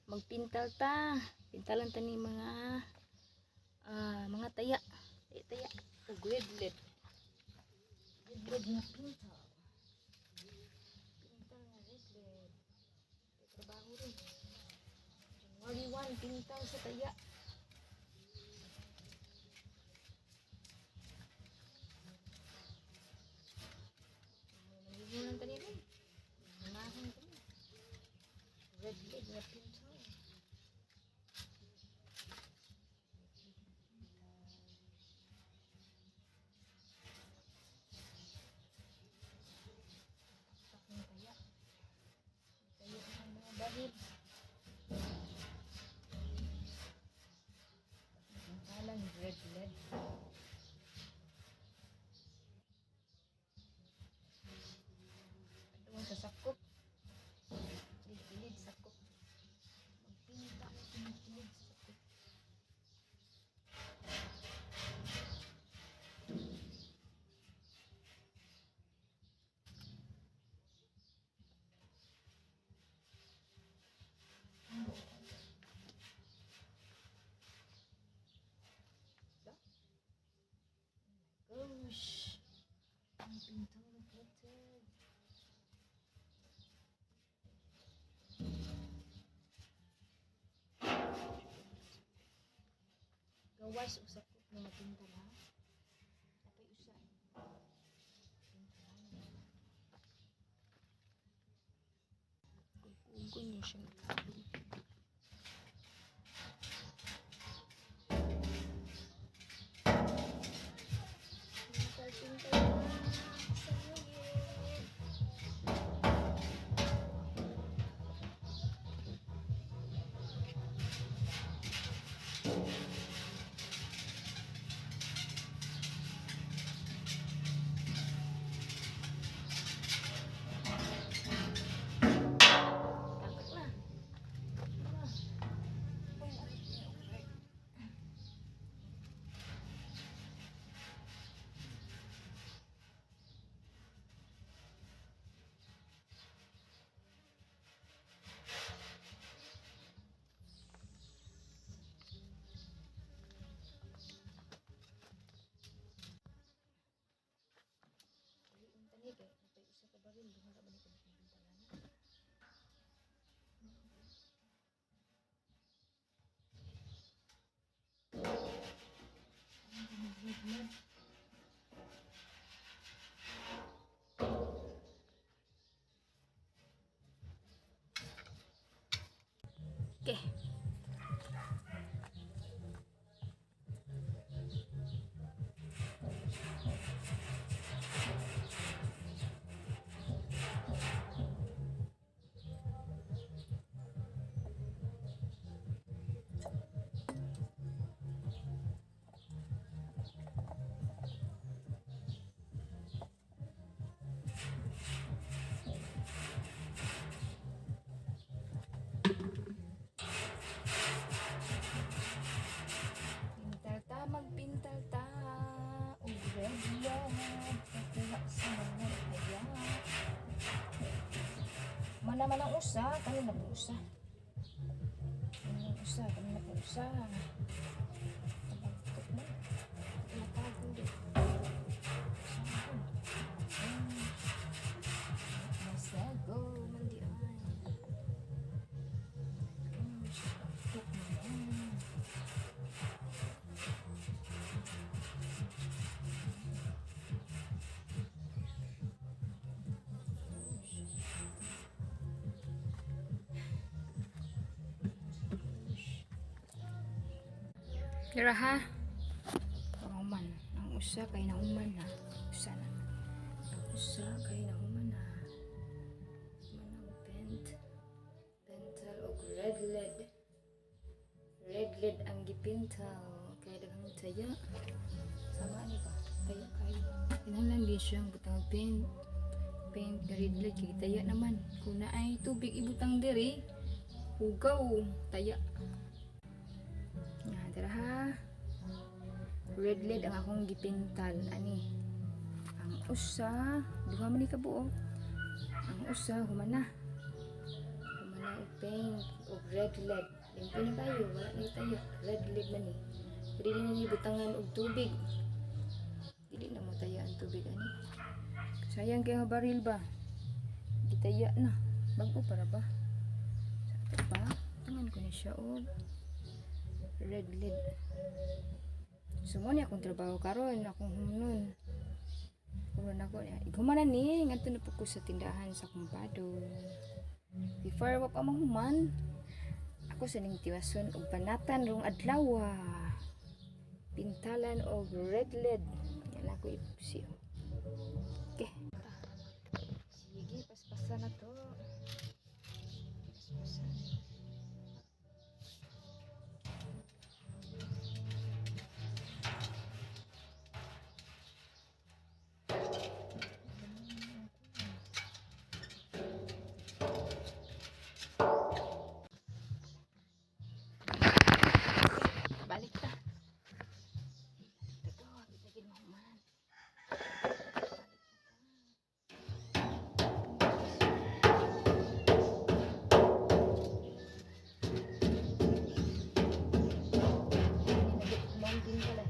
Magpintal ta. Pintalan ta ni mga mga taya. Taya taya. Ug red lid. Red lid nga pintal. Pintal nga red lid. May trabaho rin. January 1, pintal sa taya. Naligo lang tani rin. Nangahon kami. Red lid nga pintal. Takong taya. Tayo ang mga bahid. Pintalan red lid. Doon sa sakop. Kilid sakop. Magpinta kilid sa sakop. Oh my gosh. Ang pintal ng putik. Gawas o sakop na mapintal ha. Napay usa. Pintalan. Kugon niya siyang tabi. Pintal, pintal sa New Year. Takot na. Tani kay napay usa ka baril, duha ra ba ni kabuok pintalan? Okay. Pintal ta, magpintal ta. Og red love, pakuha sa mga taya. Mana man ang usa, kani na po usa. Kani ang usa, kani na po usa. Tabagtok mo. Ilatagon di. Saan? Masago man di ay. Tabagtok mo yan. Kira ha. Panguman. Ang usa kay nahuman na. Usa na. Ang usa kay nahuman na. Manang paint. Pental og red lid. Red lid ang gipintal. Kay daghang taya. Sama ni ba? Taya kay. Kinahanglan gyud siyang butang paint. Paint nga red lid kay taya naman. Kung naay tubig ibutang diri, hugaw taya. Nga dira ha. Red lid ang akong gipintal ani. Ang usa, duha man ni kabuok. Ang usa human na. Human na og Paint og red lead. Limpyo na kayo, wala na tayo. Red lead man ni. Dili na ni butangan og tubig. Dili na mo taya ang tubig ani. Sayang kay nga baril ba? Gitaya na. Bago para ba? Sa ato pa, butangan ko ni siya og red lead. So mo ni akong trabaho karon, akong humnon. Humnon ako. Ighuman na ni, ngadto na po ko sa tindahan sa kumpado. Before wa pa mahuman, ako sa ning tiwason og banatan rong adlaw. Pintalan og red lead. Yan ako ipusi. Okay. Sige, paspasa na to. Paspasan. Balik ta. Ito, kita mahuman. Mountain pala.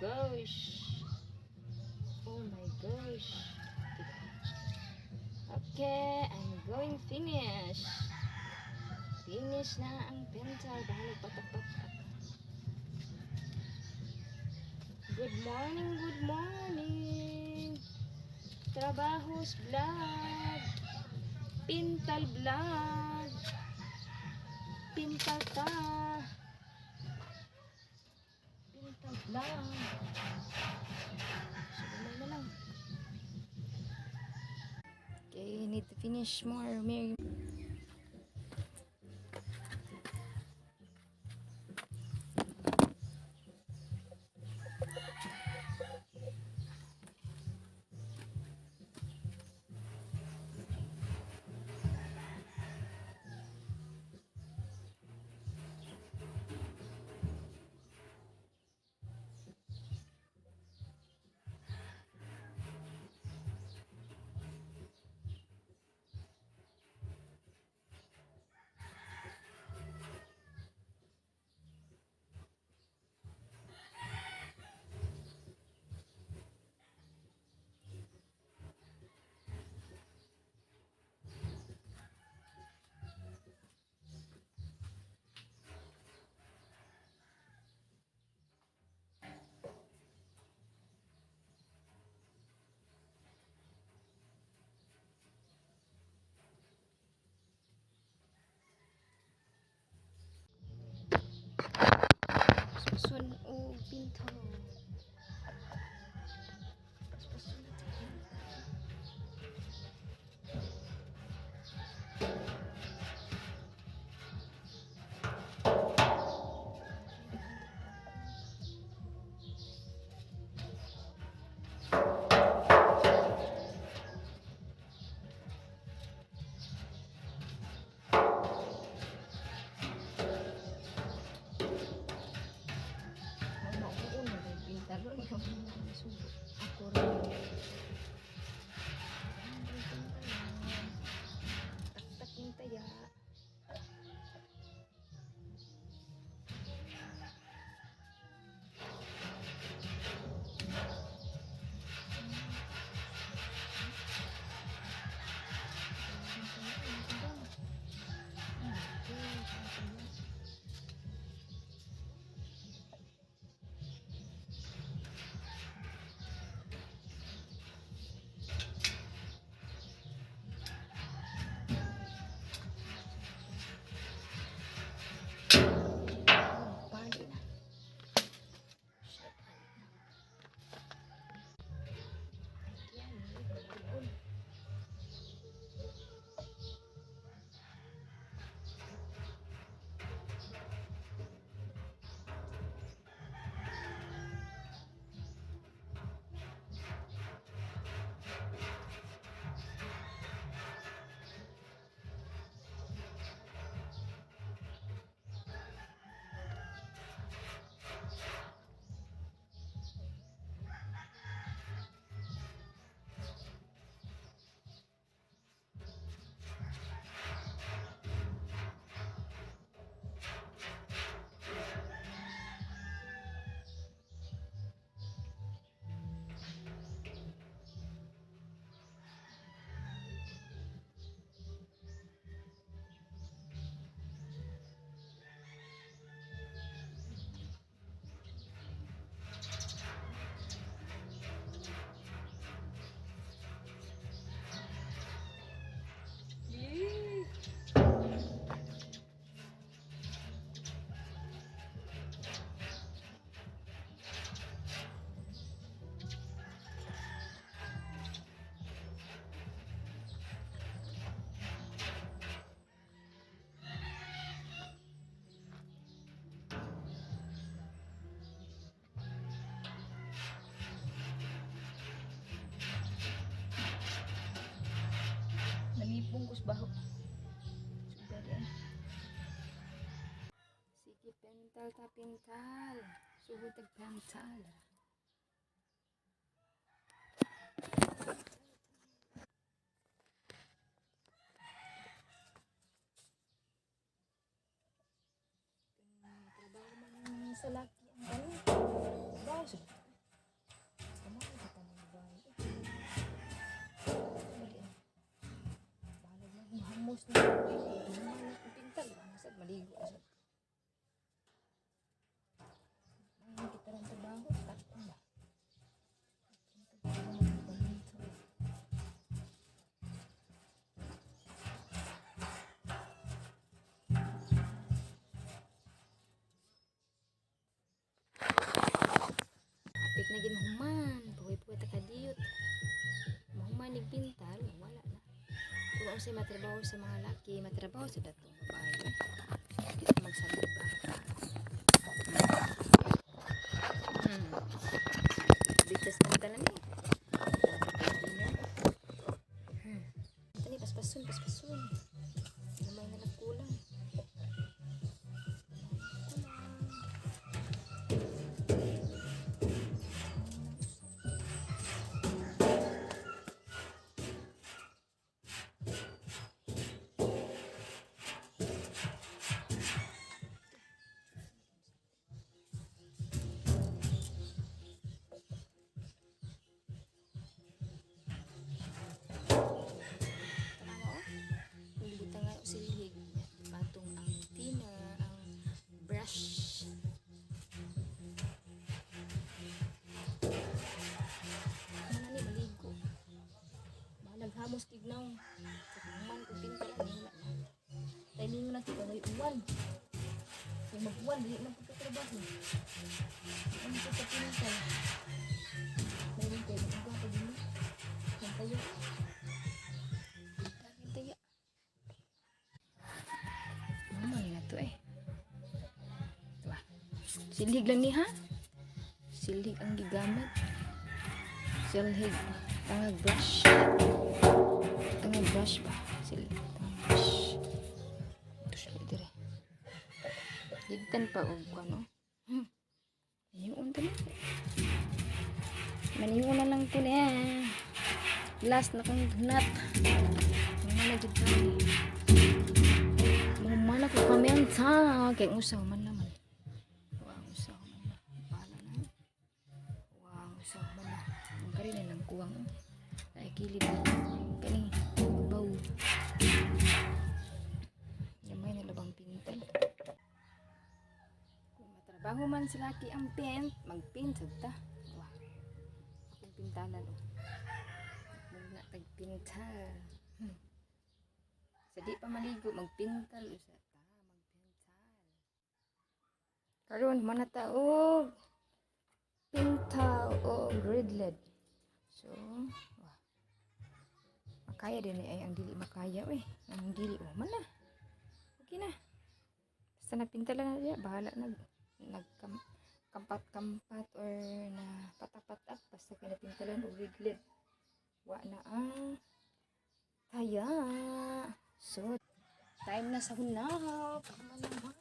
Gosh. Oh my gosh. Okay, I'm going finish. Finish na ang pental. Bahalag patak-patak. Good morning, good morning. Trabahos vlog. Pintal vlog. Pintal ta. Pintal vlog. So, gamay na lang. Okay, need to finish more. Mary. Paspason og pinto. Paspason na to. Baho. Suda di ay. Sige, pental ta pintal. Sugod tag pental. Trabaho man sa laki ang kani. Baho sa. Tama ka tanang babae. Bali ah. Bahalag na hamos na. Human na kong pintal. Masad maligo na sad. Ang kita ron trabaho. Takong ba? Trabaho magbalito. Apik na gid mahuman. Puwi-puwi ta kadiyot. Mahuman nig pintal, wala na. Kung unsay matrabaho sa mga laki, matrabaho sa datong babae. Di ta magsabi ba? Bitas pintal na ni. Tani paspasun, paspasun. Gamay na lang kulang. Kulang. Tanawa oh. Gibutangan og silhig. Patong ang thinner, ang brush. Ano na ni maligo. Bahalag hamos tignaw. Sa man kung pintal ang wala na. Timing na kita ngay uwan. Kay mag-uwan, dili man pud trabaho. Ano ko sa pintal? Mayroon kayo mag pa din mo. Yan tayo. Yan tayo. Ano na to eh. Diba? Silhig lang ni ha? Silhig ang gigamit. Silhig. Tangag brush. Tangag brush ba? Silhig. Tangag brush. Ito siya dire. Ligtan pa og ano. Yung unta na. Maniyon na lang ko na. Last na kong gnat. Mga na jud kami. Mga ko pamenta. Kay usaw man naman. Wow, usaw man na. Bahala na. Wow, usaw man na. Ang kari na lang kuwang. Ay, kilid. Kani, baw. Gamay na labang pintal. Kung matrabaho man sa laki ang paint, magpaint sad ta. Wah. Akong pintalan oh. Muna tagpintal. Sa di pa maligo, magpintal usa ta, magpintal. Karon man na ta og pintal og gridled. So, wah. Makaya din eh, ay ang dili makaya eh. Ang dili oh man na. Okay na. Basta napintalan na diya, bahala na nagkam kampat-kampat or na patapat-up basta kay napintalan og gridled. Wa na ang taya. So, time na sa hunap. Tama naman.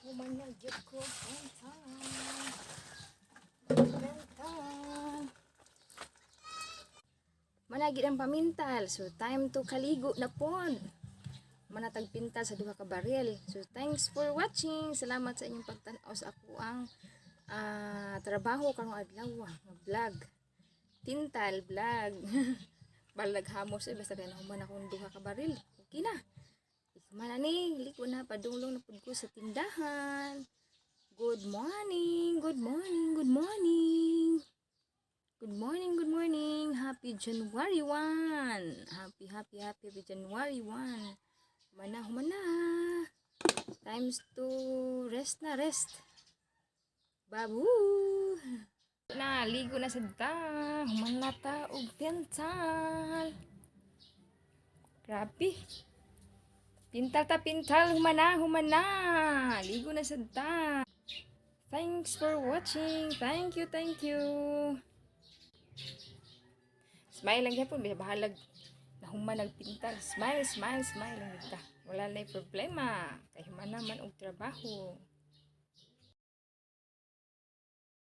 Human na gyud ko pintal. Pintal. Managid ang pamintal. So, time to kaligo na pod. Manatag pintal sa duha ka baril. So, thanks for watching. Salamat sa inyong pagtan-aw sa ako ang trabaho karong adlaw nga vlog. Pintal vlog. Balag hamos eh basta kay nahuman akong duha ka baril. Okay na. Ikaw na ni, liko na padulong na pud ko sa tindahan. Good morning, good morning, good morning. Good morning, good morning. Happy January 1. Happy, happy, happy, happy January 1. Humana, humana. Times to rest na, rest. Babu! Na, ligo na sad ta. Human na ta og pintal. Grabe. Pintal ta pintal, human na, human na. Ligo na sad ta. Thanks for watching. Thank you, thank you. Smile lang gyapon, bahalag nahuman nagpintal. Smile, smile, smile lang gyud ta. Wala na problema. Kay human naman og trabaho.